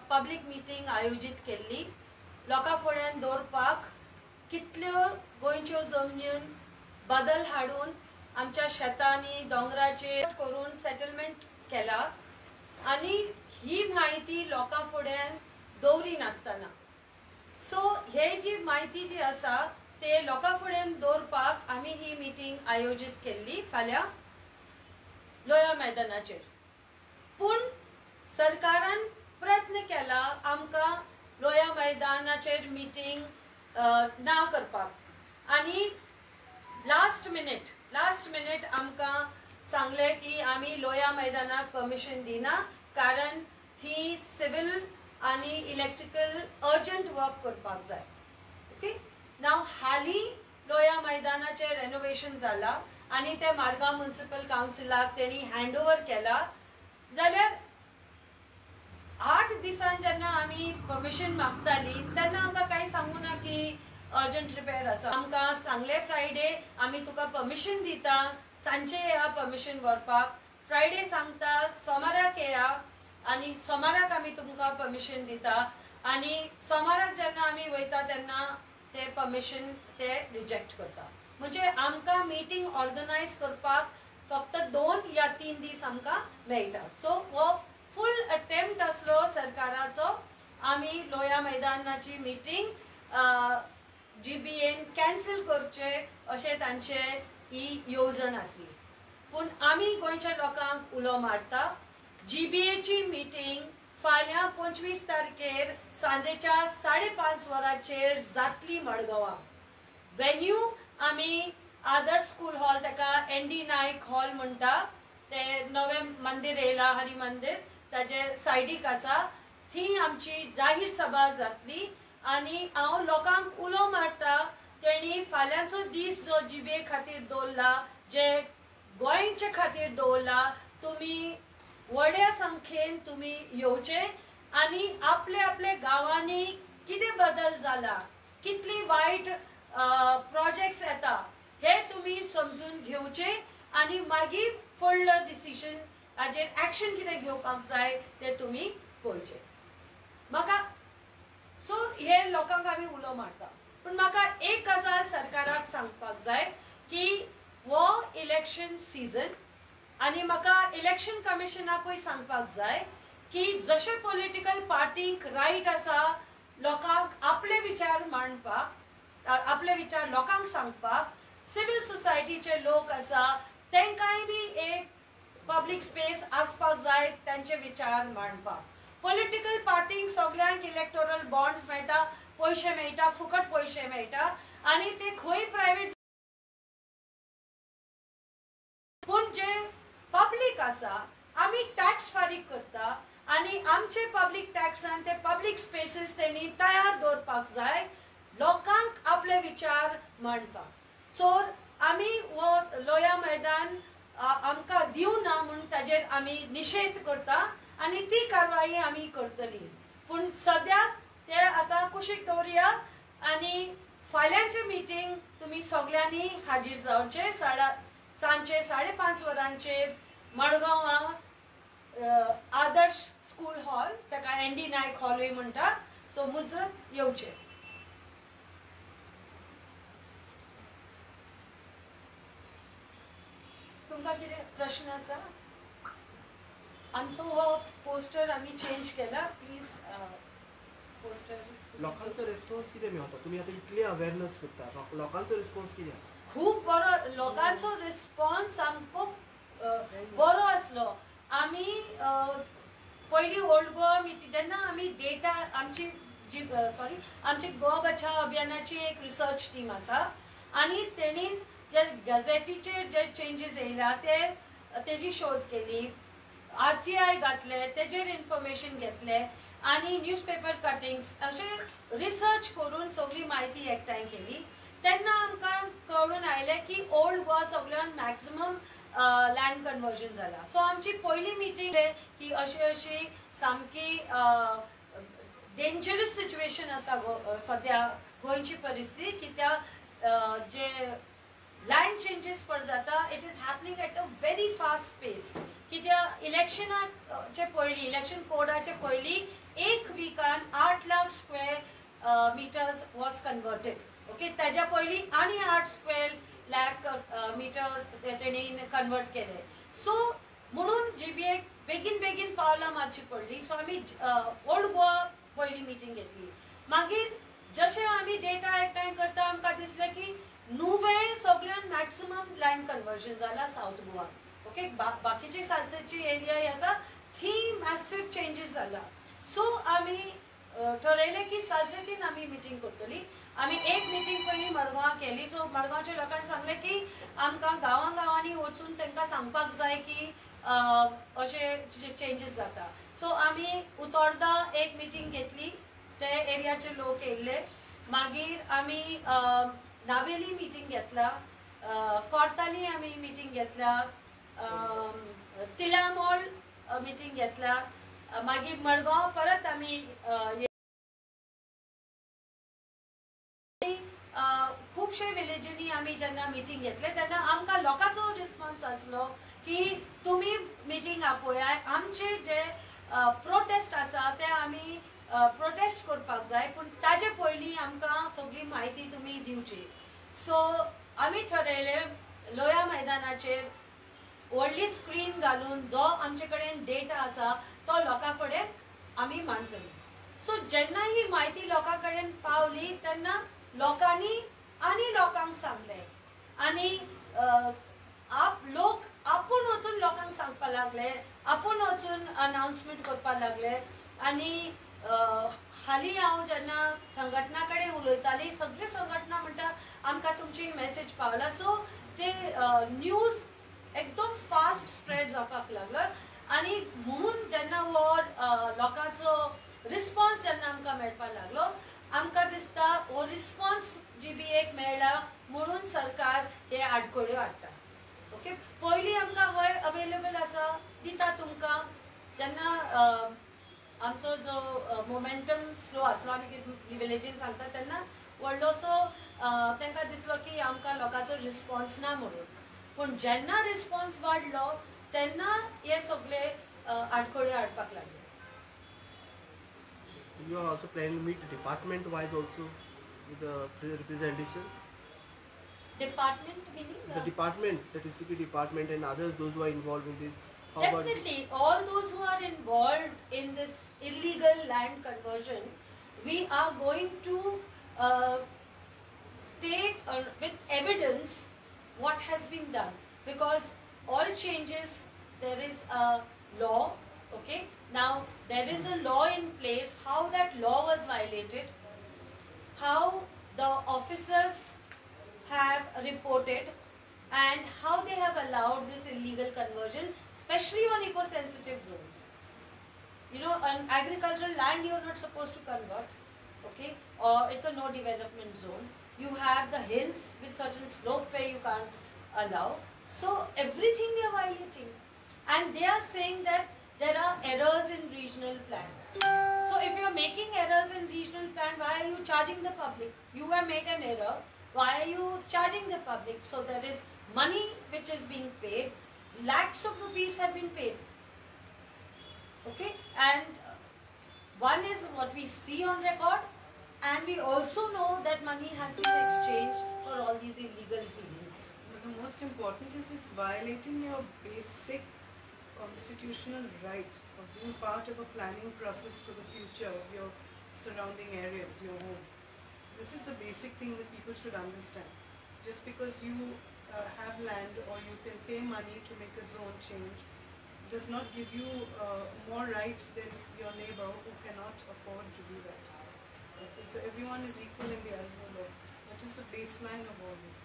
Public meeting आयोजीत केल्ली लोकां फुड्यान दवरपाक कितल्यो गोंयच्यो जमनीन बदल हाडून आमच्या शेतांनी दोंगराचेर करून सेटलमेंट केला आनी ही म्हायती लोकां फुड्यान दवरी नासतना सो हे जी म्हायती जी आसा ते लोकां फुड्यान दवरपाक आमी ही मिटींग आयोजीत केल्ली फाल्यां लोया मैदानाचेर। पूण सरकारान प्रयत्न केला आमकां लोया मैदानाचेर मिटींग ना करपाक आनी लास्ट मिनिट आमकां सांगलें की आमी लोया मैदानाक परमिशन दिना कारण थी सिव्हिल आनी इलेक्ट्रिकल अर्जंट वर्क करपाक जाय। ओके, नाव हाली लोया मैदानाचें रेनोवेशन जाला आनी ते मारगांव म्युनिसिपल कावन्सिलाक तेणी हँड ओवर केला। जाल्यार 8 दिसान जेन्ना आमी परमिशन मागताली तेन्ना आमकां कांय सांगू ना की अर्जंट रिपेर आसा। आमकां सांगलें फ्रायडे आमी तुका परमिशन दिता, सांजचे येया परमिशन व्हरपाक, फ्रायडे सांगता सोमाराक येया आनी सोमाराक आमी तुमकां परमिशन दिता आनी सोमाराक जेन्ना आमी वयता तेन्ना ते परमिशन ते रिजेक्ट करता। म्हणजे आमकां मिटींग ऑर्गनायज करपाक फक्त 2 या 3 दीस आमकां मेळटा। सो हो फूल अटेम्प्ट आसलो सरकाराचो आमी लोया मैदानाची मिटींग जीबीएन कॅन्सल करचे अशें तांचे ही येवजण आसली। पूण आमी गोंयच्या लोकांक उलो मारता, जीबीएची मिटींग फाल्यां 25 तारखेर सांजेच्या 5:30 वरांचेर जातली मडगांवां। वेन्यू आमी आदर्श स्कूल हॉल, ताका एन डी नायक हॉल म्हणटा, ते नवें मंदीर येयला हरी मंदीर ताजे सायडीक आसा, थी आमची जाहीर सभा जातली आनी हांव लोकांक उलो मारता तेणी फाल्यांचो दीस जो जीबीए खातीर दवरला, जे गोंयचे खातीर दवरला, तुमी व्हड्या संख्येन तुमी येवचे आनी आपले आपले गांवांनी कितें बदल जाला, कितली वायट प्रोजेक्ट्स येता हे तुमी समजून घेवचे आनी मागीर फुडलो डिसिजन हाजेर एक्शन कितें घेवपाक जाय ते तुमी पळोवचे। म्हाका सो हे लोकांक आमी उलो मारता, पूण म्हाका एक गजाल सरकाराक सांगपाक जाय की हो इलेक्शन सिजन आनी म्हाका इलेक्शन कमिशनाकूय सांगपाक जाय की जशें पॉलिटिकल पार्टीक रायट आसा लोकांक आपले विचार मांडपाक, आपले विचार लोकांक सांगपाक, सिव्हिल सोसायटीचे लोक आसा तांकांय बी एक पब्लीक स्पेस आसपाक जाय तांचे विचार मांडपाक। पॉलिटिकल पार्टींक सगल्यांक इलेक्टोरल बॉन्ड्स मेळटा, पयशे मेळटा, फुकट पयशे मेळटा आनी ते खंय प्रायवेट, पूण जे पब्लीक आसा आमी टॅक्स फारीक करता आनी आमचे पब्लीक टॅक्सान ते पब्लीक स्पेसीस तेणी तयार दवरपाक जाय लोकांक आपले विचार मांडपाक। सो आमी हो लोया मैदान आमकां दिवना म्हूण ताजेर आमी निशेध करता आनी ती कारवाई आमी करतली। पूण सद्याक ते आतां कुशीक दवरुया आनी फाल्यांचे मिटींग तुमी सगल्यांनी हाजीर जावचे सांजचे 5:30 वरांचेर मडगांवां आदर्श स्कूल हॉल, ताका एन डी नायक हॉलूय म्हणटा, सो मुजरत येवचे। तुमकां कितें प्रश्न आसा? आमचो हो पोस्टर आमी चेंज केला, प्लीज पोस्टर। लोकांचो रिस्पॉन्स कितें मेळटा? तुमी आतां इतले अवेरनस करता, लोकांचो रिस्पॉन्स कितें आसा? खूब बरो लोकांचो रिस्पॉन्स सामको बरो आसलो। आमी पयलीं ओल्ड गोवा मिटींग जेन्ना आमी डेटा आमची जी सॉरी आमची गोवा बचाव अभियानाची एक रिसर्च टीम आसा आनी तेणी जे गॅझेटीचेर जे चेंजीस येयला ते तेजी शोध केली, आरटीआय घातले, तेजेर इन्फॉर्मेशन घेतले आनी न्यूजपेपर कटिंग्स अशें रिसर्च करून सगळी म्हायती एकठांय केली। तेन्ना आमकां कळून आयलें की ओल्ड गोवा सगळ्यान मॅक्सिमम लँड कन्वर्जन जाला। सो आमची पयली मिटींग की अशी अशी सामकी डेंजरस सिच्युएशन आसा सद्या गोंयची परिस्थिती, कित्याक जे लँड चेंजीस पड जाता it is happening at a very fast pace. कित्याक इलेक्शनाचे पयलीं, इलेक्शन कोडाचे पयलीं विकान 8 lakh square meters was converted. Okay, ताज्या पयलीं आनी 8 स्क्वेअर लाख मिटर तेणी कन्वर्ट केले. सो म्हणून जीबीएक बेगीन बेगीन पावलां मारची पडली. सो आमी ओल्ड गोवा पयली मिटींग घेतली. मागीर जशें आमी डेटा एकठांय करता आमकां दिसलें की नुवें सगळ्यान मॅक्सिमम लँड कन्वर्जन जाला सावथ गोवा. ओके, बाकीची सालसेची एरिया आसा थी मॅसिव चेंजीस जाला. सो आमी ठरयलें की सालसेतीन आमी मिटींग करतली. आमी एक मिटींग पयलीं मडगांवां केली. सो मडगांवच्या लोकांनी सांगलें की आमकां गांवां गांवांनी वचून तांकां सांगपाक जाय की अशे चेंजीस जाता. सो आमी उतोर्दा एक मिटींग घेतली, ते एरियाचे लोक येयल्ले. मागीर आमी नावेली मिटींग घेतला, कोर्ताली आमी मिटींग घेतल्या, तिळामोल मिटींग घेतला, मागीर मडगांव परत आमी खुबशे विलेजींनी आमी जेन्ना मिटींग घेतले तेन्ना आमकां लोकांचो रिस्पॉन्स आसलो की तुमी मिटींग आपोयात, आमचे जे प्रोटेस्ट आसा ते आमी प्रोटेस्ट करपाक जाय, पूण ताजे पयलीं आमकां सगळी म्हायती तुमी दिवची. सो आमी ठरयलें लोया मैदानाचेर व्हडली स्क्रीन घालून जो आमचे कडेन डेटा आसा तो लोकां कडेन आमी मांडटली. सो जेन्ना ही म्हायती लोकां कडेन पावली तेन्ना लोकांनी आनी लोकांक सांगलें आनी आप लोक आपूण वचून लोकांक सांगपाक लागले, आपूण वचून अनाउन्समेंट करपाक लागले. आनी हालीं हांव जेन्ना संघटना कडेन उलयताली, सगळी संघटना म्हणटा आमकां तुमची मॅसेज पावला. सो ते न्यूज एकदम फास्ट स्प्रेड जावपाक लागलो आनी म्हणून जेन्ना हो लोकांचो रिस्पॉन्स जेन्ना आमकां मेळपाक लागलो, आमकां दिसता हो रिस्पॉन्स जीबीएक मेळ्ळा म्हणून सरकार हे आडखळ्यो हाडटा. ओके, पयलीं आमकां हय अवेलेबल आसा दिता तुमकां. जेन्ना आमचो जो मोमेंटम स्लो आसलो आमी विलेजीन सांगता तेन्ना व्हडलोसो तांकां दिसलो की आमकां लोकांचो रिस्पॉन्स ना म्हणून, पूण जेन्ना रिस्पॉन्स वाडलो तेन्ना हे सगळे आडखळ्यो हाडपाक लागले. You are also planning to meet department wise also with the representation? Department meaning? The department, the TCP department and others, those who are involved in this. How Definitely, all those who are involved in this illegal land conversion, we are going to state with evidence what has been done, because all changes, there is a law. Okay, now there is a law in place, how that law was violated, how the officers have reported and how they have allowed this illegal conversion, especially on eco-sensitive zones. You know, on agricultural land you are not supposed to convert, okay, or it's a no development zone. You have the hills with certain slope where you can't allow. So everything they are violating, and they are saying that there are errors in regional plan. So if you are making errors in regional plan, why are you charging the public? You have made an error, why are you charging the public? So there is money which is being paid, lakhs of rupees have been paid. Okay, and one is what we see on record, and we also know that money has been exchanged for all these illegal dealings. But the most important is it's violating your basic constitutional right of being part of a planning process for the future of your surrounding areas, your home. This is the basic thing that people should understand. Just because you have land or you can pay money to make a zone change does not give you more right than your neighbor who cannot afford to do that. Okay, so everyone is equal in the eyes of the law. That is the baseline of all this.